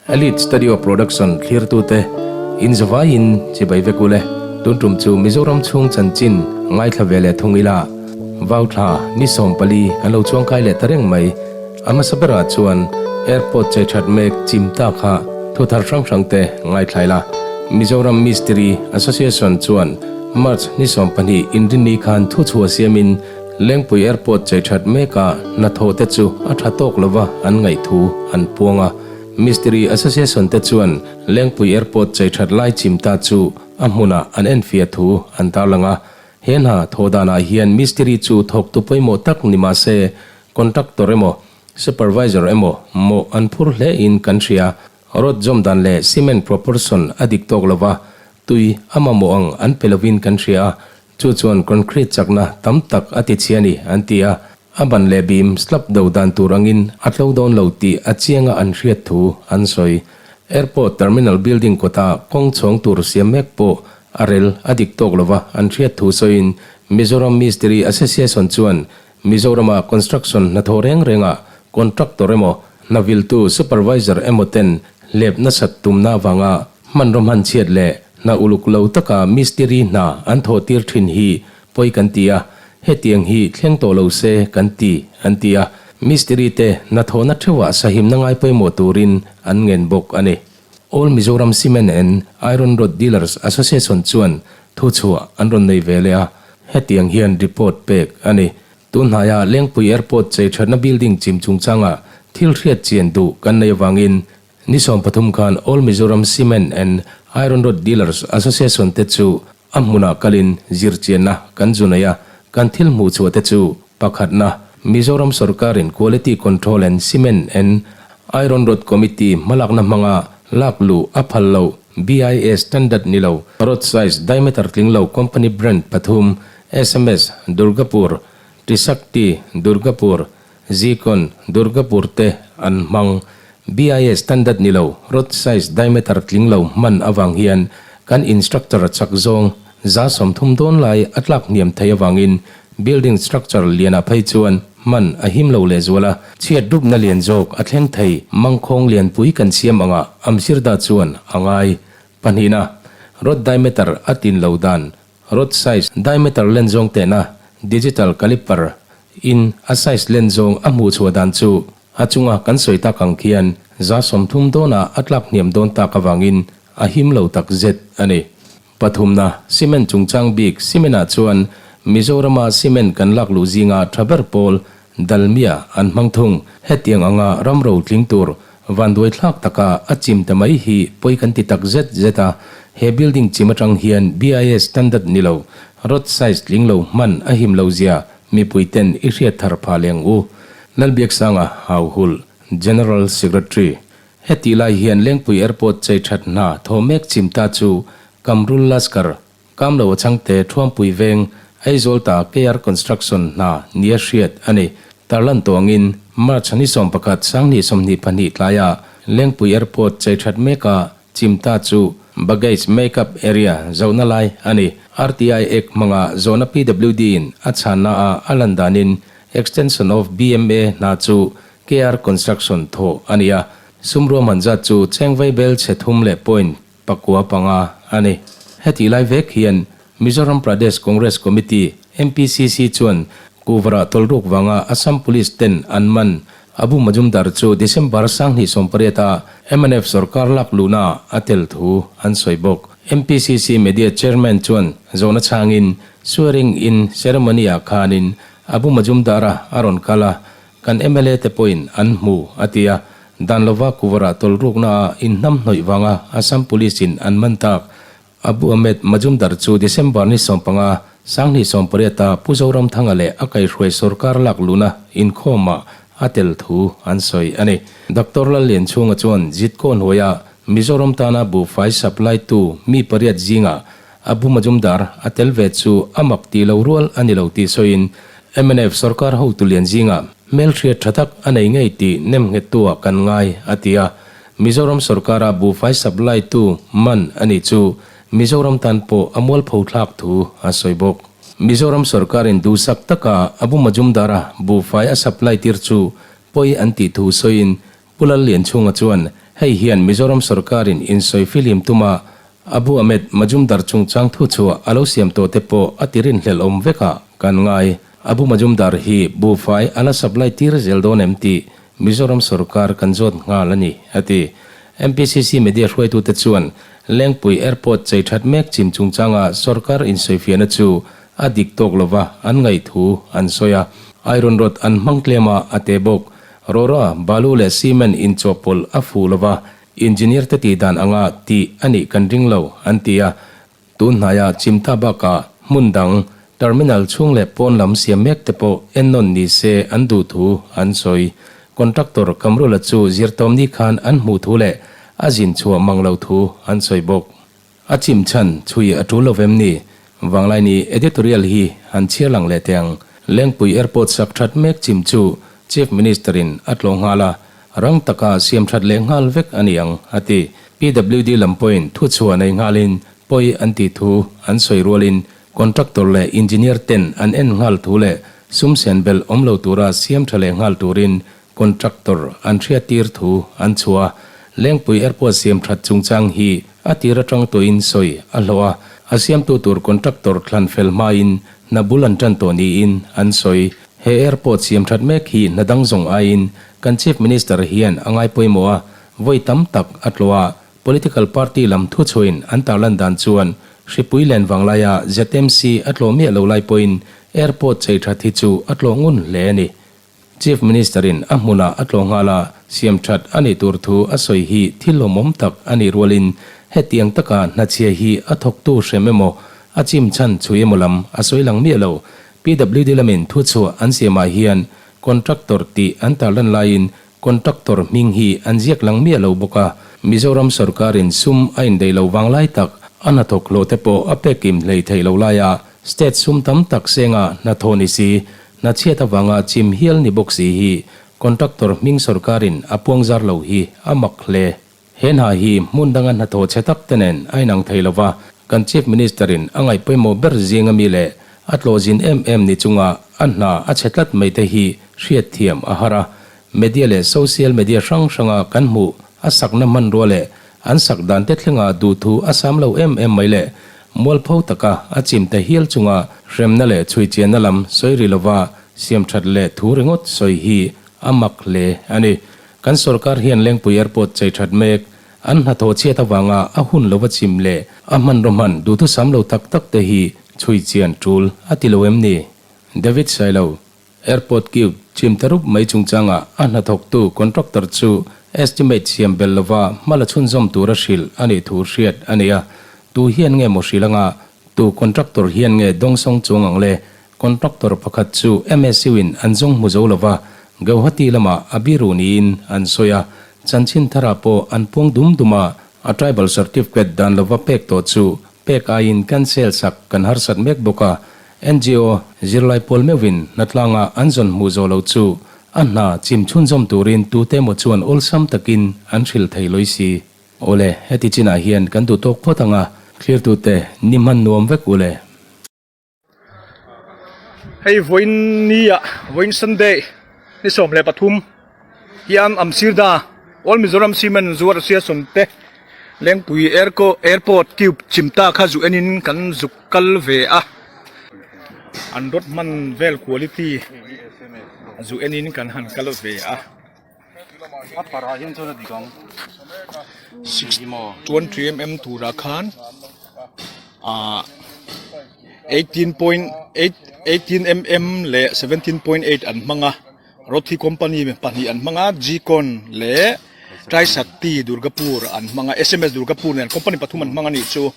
Elite Studio Production thlirtute in zavaiin chibai vek ule. Tun tum chu Mizoram chhung chanchin ngaithla ve leh thung ila. Vauthla ni 14 kan lo chuangkai leh ta reng mai. A hmasa berah chuan Airport chei that mek chim ta kha thu thar hrang hrang te ngaithla ila. Mizoram Mistiri Association chuan March ni 12 inrinni khan thu chhuah siamin Lengpui Airport chei that meka hnathawh te chu a tha tawk lova an ngaih thu an puang a. Mistiri Association te chuan Lengpui Airport chei that lai chim ta chu a hmunah an enfiah thu an tarlang a. He hna thawh danah hian mistiri chu thawktu pawimawh tak ni mah se contractor emaw supervisor emaw mawh an phur hle in kan hria. Rod zawm dan leh cement proportion a dik tawk lova, tui a mamawh ang an pe lovin kan hria a, Chu chuan concrete chakna tam tak a ti chhia a ni, an ti a. A ban leh bim slab do dan tur angin a tlo dawn lo tih a chianga an hriat thu an sawi. Airport terminal building kawta kawng chhawng tur siam mek pawh a rel a dik tawk lova an hriat thu sawiin Mizoram Mistiri Association chuan Mizorama construction hnathawh reng rengah contractor emaw hnaviltu supervisor emaw ten hlep nasat tumna avanga hmanraw hman chhiat leh hna uluk lo taka mistiri hna an thawh tir thin hi pawi kan ti a, hetiang hi thleng tawh lo se kan ti, an ti a. Mistiri te hnathawhna theuhah sahimna ngai pawimawh turin an ngen bawk a ni. All Mizoram Cement and Iron Rod Dealers Association chuan thuchhuah an rawn nei ve leh a, hetiang hian report pek a ni. Tunhnaia Lengpui Airport chei thatna building chim chungchanga thil hriat chian duh kan nei avangin Ni 13 khan All Mizoram Cement and Iron Rod Dealers Association te chu a hmunah kalin zirchianna kan zu nei a, kan thil hmuh chhuah te chu pakhatna, Mizoram sorkarin Quality Control and Cement and Iron Rod Committee hmalakna hmanga lak luh a phal lo, BIS standard ni lo, rod size diameter tling lo company brand pathum, sms, Durgapur, Trisakti, Durgapur, Zikon, Durgapur te an hmang. BIS standard ni lo, rod size diameter tling lo hman avang hian kan in structure chak zawng 30% dawn lai a tlak hniam thei avangin building structure lianah phei chuan hman a him lo lehzual a, chhiat rupna lian zawk a thleng thei. Mangkhawng lianpui kan siam angah Amsirda chuan a ngai. Pahnihna, rod diameter a tin lo dan Rod size diameter len zawng tehna digital caliper in a size len zawng a hmuh chhuah dan chu a chunga kan sawi tak ang khian 30% dawnah a tlak hniam dawn tak avangin a him lo tak zet a ni. Pathumna, cement chungchang bik cement ah chuan Mizorama cement kan lak luh zinga tha ber pawl Dalmia an hmang thung. Hetiang anga ram ro tling tur vanduai thlak taka a chim ta mai hi pawi kan ti tak zet zet a, he building chim atang hian BIS standard ni lo, rod size tling lo hman a him lo zia mipui ten i hriat thar phah leng u. Lalbiaksanga Hauhulh, General Secretary. Hetih lai hian Lengpui Airport chei that hna thaw mek chim ta chu Kamrul Laskar Kamlo a changte Thuampui veng Aizawl ta KR Construction hna nia hriat a ni. Tarlan tawngin March ni 11 2022 tlaia Lengpui Airport chei that meka chim ta chu Baggage Make-up Area zohna lai a ni. RTI Act hmanga zawhna PWD in a chhanna a a lan danin Extension of BMA hna chu KR Construction thawh a ni a. Sumruahman zat chu chengvei bel chhe thum leh point 9 5 a ni. Hetih lai vek hian Mizoram Pradesh Congress Committee, MPCC, chuan Kuvara tawlruk vanga Assam Police ten an man Abu Majumdar chu December 2018 a mnf sorkar lak luhna a tel thu an sawi bawk. MPCC Media Chairman chuan zawhna chhangin swearing in ceremony ah khanin Abu Majumdar-a a rawn kal a, Kan mla te pawhin an hmu, a ti a. Dan lova Kuvara tawlrukna ah inhnam hnawih vanga Assam Police in an man tak. Abu Ahmed Majumdar chu December ni 15, 2018 a Pu Zoramthanga leh a kaihhruai sorkar lak luhna inkhawmah a tel thu an sawi a ni. Doctor Lallianchhunga chuan Zitkaw hnuaia Mizoram tana buhfai supply tu mi pariat zingah Abu Majumdar a tel ve chu a mak tih lo rual a ni lo tih sawiin mnf sorkar hotu lian zingah hmelhriat tha tak a nei ngei tih nem nghettu-ah kan ngai, a ti a. Mizoram sorkara buhfai supply tu man a nih chu Mizoram tan pawh a mualpho thlak thu a sawi bawk. Mizoram sorkarin duhsak taka Abu Majumdar-a buhfai a supply tir chu pawi an tih thu sawiin Pu Lallianchhunga chuan Hei hian Mizoram sorkarin insawi filim tuma Abu Ahmed Majumdar chungchang thuchhuah a lo siam tawh te pawh a ti rinhlelh awm vekah kan ngai. Abu Majumdar hi buhfai a la supply tir zel dawn em tih Mizoram sorkar kan zawt nghal a ni, a ti. MPCC media hruaitute chuan Lengpui Airport chei that mek chim chungchanga sorkar insawifiahna chu a dik tawk lova an ngaih thu an sawi a. Iron rod an hmang tlem a, a te bawk. Rora, balu leh cement inchawhpawlh a fuh lova, engineer te tih dan anga tih a nih kan ring lo, an ti a. Tun hnaia Chimta bakah hmun dang, terminal chhung leh pawn lam siam mek te pawh ennawn ni se an duh thu an sawi. Contractor Kamrula chu zirtawmni khan an hmuh thu leh a zin chhuah mang lo thu an sawi bawk. A chim chhan chhui a tul lo vem ni? Vanglaini editorial hi han chhiar lang leh teh ang. Lengpui Airport sak that mek chim chu Chief Minister in a tlawh nghal a, rang taka siam that leh nghal vek a ni ang, a ti. PWD lam pawhin thuchhuah nei nghalin pawi an tih thu an sawi rualin contractor leh engineer ten an en nghal thu leh sum sen belh awm lo tura siam tha leh nghal turin Contractor an hriattir thu an chhuah a, Lengpui Airport siam that chungchang hi a tir atang tawhin sawi a hlawh a, a siamtu tur contractor thlan fel hmain hna bul an tan tawh niin an sawi. He airport siam that mek hi hna dang zawng aiin kan Chief Minister hian a ngai pawimawh a, vawi tam tak a tlawh a, political party lam thuchhuain an tarlan dan chuan hripui len vanglaia ZMC a tlawh miah lo lai pawhin airport chei that hi chu a tlawh ngun hle a ni. Chief Minister-in a hmunah a tlawh nghal a, siam that a nih tur thu a sawi hi thil lawmawm tak a nih rualin hetiang taka hnachhia hi a thawktu hrem emaw, a chim chhan chhui emaw lam a sawi lang miah lo. PWD lamin thuchhuah an siamah hian contractor tih an tarlan laiin contractor hming hi an ziak lang miah lo bawk a, Mizoram sorkarin sum a indaih lo vang lai tak, a hnathawk hlawh te pawh a pek kim hlei theih lo laia state sum tam tak senga hnathawh ni si, Hna chhiat avanga chim hial ni bawk si hi contractor hming sorkarin a puang zar lo hi a mak hle. He hna hi hmun danga hnathawh chhe tak te nen a inang thei lova, kan Chief Minister-in a ngaih pawimawh ber zinga mi leh a tlawhzin em em ni chunga a hna a chhe tlat mai te hi hriatthiam a har a. Media leh social media hrang hranga kan hmuh a sakna hmanrua leh an sak dan te thlenga duhthu a sam lo em em mai leh mualpho taka a chim ta hial chunga hremna leh chhuichianna lam sawi ri lova siam that leh thu ringawt sawi hi a mak hle a ni. Kan sorkar hian Lengpui Airport chei that mek an hnathawh chhiat avanga a hun lova chim leh a hmanraw hman duhthusam lo tak tak te hi chhuichian tul a ti lo em ni? David Sailo. Airport Cube chim ta rup mai chungchangah a hnathawktu contractor chu estimate siam bel lova hma la chhunzawm tura hrilh a nih thu hriat a ni a. Tu hian nge maw hrilh anga tu contractor hian nge dawngsawng chuang ang le? Contractor pakhat chu MSU in an zawng hmu zo lova Gauhati lamah a biru niin an sawi a. Chanchin tharah pawh an puang dum dum a, a tribal certificate dan lova pek tawh chu pek aiin cancel sak kan harsat mek bawk a. NGO zirlai pawl meuhin hnatlanga an zawn hmuh zawh loh chu a hna chim chhunzawm turin tute emaw chuan awlsam takin an hrilh thei lawi si. Awle, heti chinah hian kan duh tawk phawt ang a, thlirtute ni hman nuam vek ule. Hei vawiin nia, vawiin Sunday ni 13 hian Amsirda All Mizoram Cement zuar Association te Lengpui Airport Cube chimta kha zu enin kan zuk kal ve a, an rod hman vel quality zu enin kan han kal ve a. 6.3 mm turah khan ah 18.8 18 mm leh 17.8 an hmang a. Rothi company pahnih an hmang a, Gcon leh Trisakti Durgapur an hmang a, sms Durgapur nen company pathum an hmang a nih chu.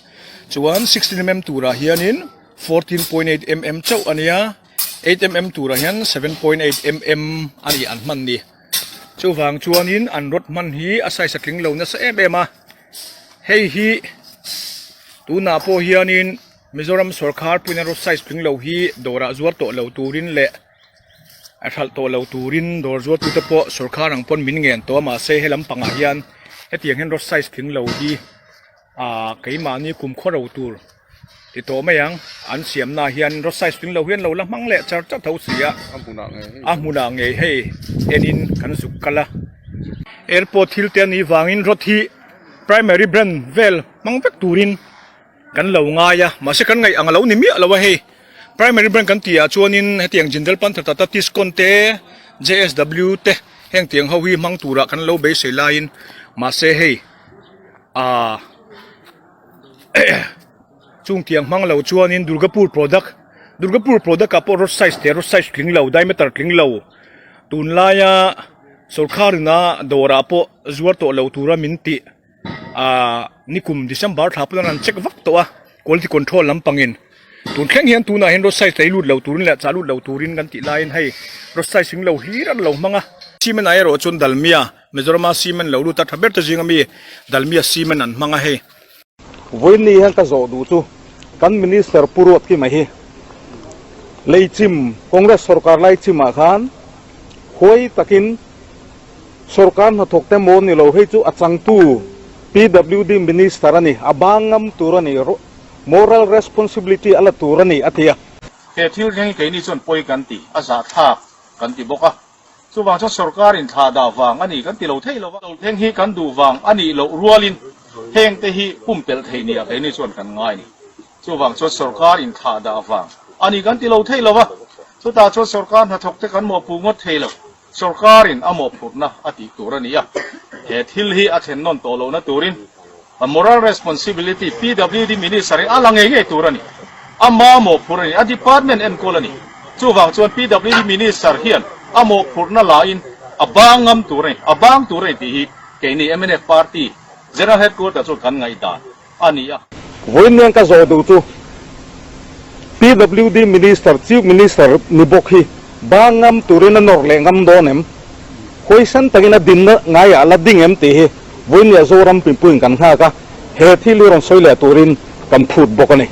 Chuan 16 mm turah hianin 14.8 mm chauh a nia, 8 mm turah hian 7.8 mm a ni an hman ni. Chuvang chuanin an rod hman hi a size a tling lo nasa em em a, hei hi tunah pawh hianin Mizoram sawrkhar puiin a rod size tling lo hi dawrah zuar tawh lo turin leh a hralh tawh lo turin dawr zuartute pawh sawrkhar ang pawn min ngen tawh a mahse he lampangah hian hetiang hian rod size tling lo hi ah keimahni kumkhaw ro tur ti tawh mai ang an siamnaah hian rod size tling lo hian lo la hmang leh char char tho si a a hmunah ngei hei enin kan zuk kal a. Airport thil te a nih vangin rod hi primary brand vel hmang vek turin kan lo ngai a, mahse kan ngaih ang a lo ni miah lo a hei. Primary brand kan tih ah chuanin hetiang Jindal Panther Tata Tiscon te J_S_W te heng tiang ho hi hmang turah kan lo beisei laiin mahse hei ahh Chung tiang hmang lo chuanin Durgapur product, Durgapur product ah pawh rod size te rod size tling lo, diameter tling lo, tunlaia sorkar ina dawrah pawh zuar tawh lo tura min tih ah nikum December thla pawh an check vak tawh a, quality control lampangin tun thleng hian tunah hian rod size lei lut lo turin leh chah lut lo turin kan tih laiin hei rod size tling lo hlir an lo hmang a. Cement ah erawh chuan Dalmia, Mizorama cement lo lut a tha ber te zinga mi Dalmia cement an hmang a hei. Vawiinni hian ka zawh duh chu kan Minister Pu Ruatkima hi Leichim, Congress sorkar Laichimah khan huai takin sorkar hnathawk te maw ni lo hei chu a changtu PWD Minister a ni, a bang ngam tur a ni, moral responsibility a la tur a ni a ti a. He thil thleng hi keini chuan pawi kan ti, a zahthlak kan ti bawk a. Chuvang chuan sorkar in thlah dah vang a ni kan ti lo thei lo va. Thleng hi kan duh vang a nih loh rualin heng te hi pumpelh thei nia keini chuan kan ngai ni. Chuvang chuan sorkar in thlah dah vang a ni kan ti lo thei lo va. Chutah chuan sorkar hnathawk te kan mawhpuh ngawt thei lo. Sorkar in a mawhphurhna a tih tur a ni a. He thil hi a thlen nawn tawh lohna turin A moral responsibility PWD Minister hi a la ngei ngei tur a ni. A ma mawhphurh a ni. A department enkawl a ni. Chuvang chuan PWD Minister hian a mawhphurhna lain a bang ngam tur a ni, a bang tur a ni tih hi keini mnf Party General Headquarter chuan kan ngaihdan a ni a. Vawiin ka zawh duh chu PWD Minister, Chief Minister ni bawk hi bang ngam turin a nawr leh ngam dawn em? Huaisan takin a dinna ngaiah a la ding em tih hi Vawinia Zoram Pimpuiin kan nghak a, he thil hi rawn sawi leh turin kan phut bawk a ni.